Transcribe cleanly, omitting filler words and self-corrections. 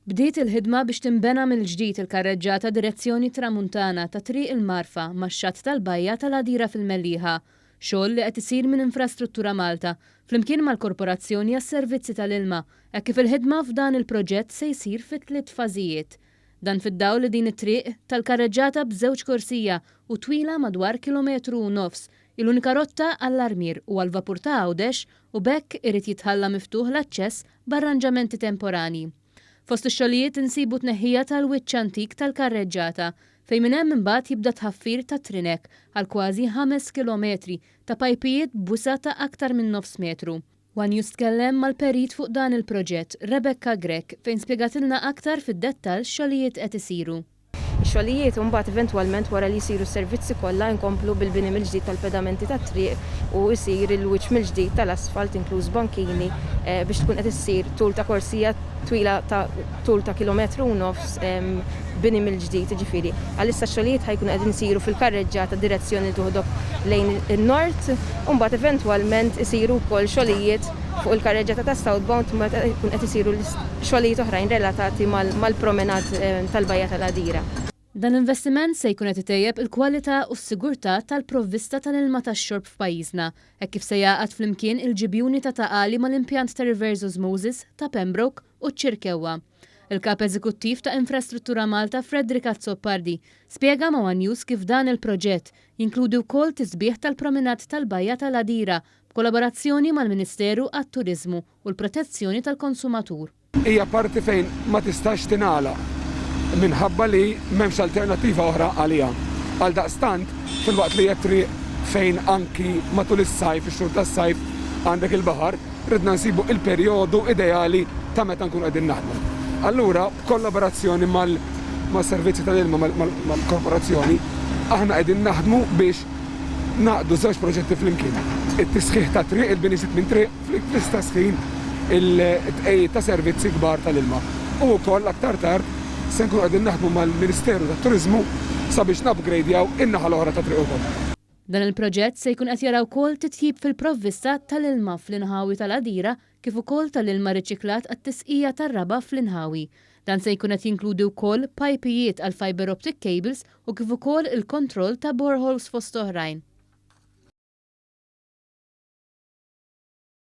Bdiet il-ħidma biex tinbena mill-ġdid il-karreġġata direzzjoni Tramuntana ta' Triq il-Marfa max-xatt tal-Bajja tal-Għadira fil-Mellieħa, xogħol li qed isir minn Infrastruttura Malta flimkien mal-Korporazzjoni għas-Servizzi tal-Ilma hekk kif il-ħidma f'dan il-proġett se jsir fi tliet fażijiet. Dan fid-dawl li din it-triq, tal-karreġġata b'żewġ korsija u twila madwar kilometru u nofs, hi l-unika rotta għall-Armier u għall-vapur ta' Għawdex u b'hekk irid jitħalla miftuħ l-aċċess b'arranġamenti temporanji. Fost ix-xogħlijiet insibu tneħħija tal-wiċċ antik tal-karreġġata, fejn minn hemm imbagħad jibda tħaffir ta' trinek għal kważi ħames kilometri ta' pajpijiet b'wisa' ta' aktar minn nofs metru. One News tkellem mal-perit fuq dan il-proġett, Rebecca Grech, fejn spjegatilna aktar fid-dettall x'xogħlijiet qed isiru. Ix-xogħlijiet u mbagħad eventwalment wara li jsiru s-servizzi kollha inkomplu bil-bini mill-ġdid tal-pedamenti tat-triq u jsir il-wiċċ mill-ġdid tal-asfalt inkluż bankini biex tkun qed issir tul ta' korsija twila ta' tul ta' kilometru u nofs bini mill-ġdid jiġifieri għalissa x-xogħlijiet ħa jkunu qegħdin isiru fil-karreġġata direzzjoni li toħdok lejn in-nord u mbagħad eventwalment isiru wkoll xogħlijiet fuq il-karreġġata ta' southbound meta jkun qed isiru xogħlijiet oħrajn relatati mal-promenade tal-Bajja tal-Għadira. Dan l-investiment se jkun qed itejjeb il-kwalità u s-sigurtà tal-provvista tal-ilma tax-xorb f'pajjiżna, hekk kif se jgħaqqad flimkien il-ġibjuni ta' Ta' Qali mal-impjant ta' reverse osmosis ta' Pembroke u ċ-Ċirkewwa. Il-Kap Eżekuttiv ta' Infrastruttura Malta Frederick Azzopardi spjega ma' one News kif dan il-proġett jinkludi wkoll tisbiħ tal-promenade tal-Bajja tal-Għadira b'kollaborazzjoni mal-Ministeru għat-Turiżmu u l-Protezzjoni tal-Konsumatur. Hija parti fejn ma tistax tingħalaq minħabba li m'hemmx alternattiva oħra għaliha. Għaldaqstant, filwaqt li hija triq fejn anki matul is-sajf, ix-xhur tas-sajf, għandek il-baħar, ridna nsibu il-perjodu ideali ta' meta nkunu qegħdin naħdmu. Allura, b'kollaborazzjoni mal-servizzi tal-ilma, mal-korporazzjoni, aħna qegħdin naħdmu biex ngħaqqdu żewġ proġetti flimkien, it-tisħiħ ta' triq, il-bini ġdid minn triq, fl-istess ħin il-tqegħid ta' servizzi kbar tal-ilma. U wkoll aktar tard se nkunu qegħdin naħdmu mal-Ministeru tat-Turiżmu sabiex nupgradjaw in-naħa l-oħra tat-triq ukoll. Dan il-proġett se jkun qed jara wkoll titjib fil-provvista tal-ilma fl-inħawi tal-Għadira kif ukoll tal-ilma riċiklat għat-tisqija tar-raba' fl-inħawi. Dan se jkun qed jinkludi wkoll pajpijiet għal fibre optic cables u kif ukoll il-kontroll ta' boreholes fost oħrajn.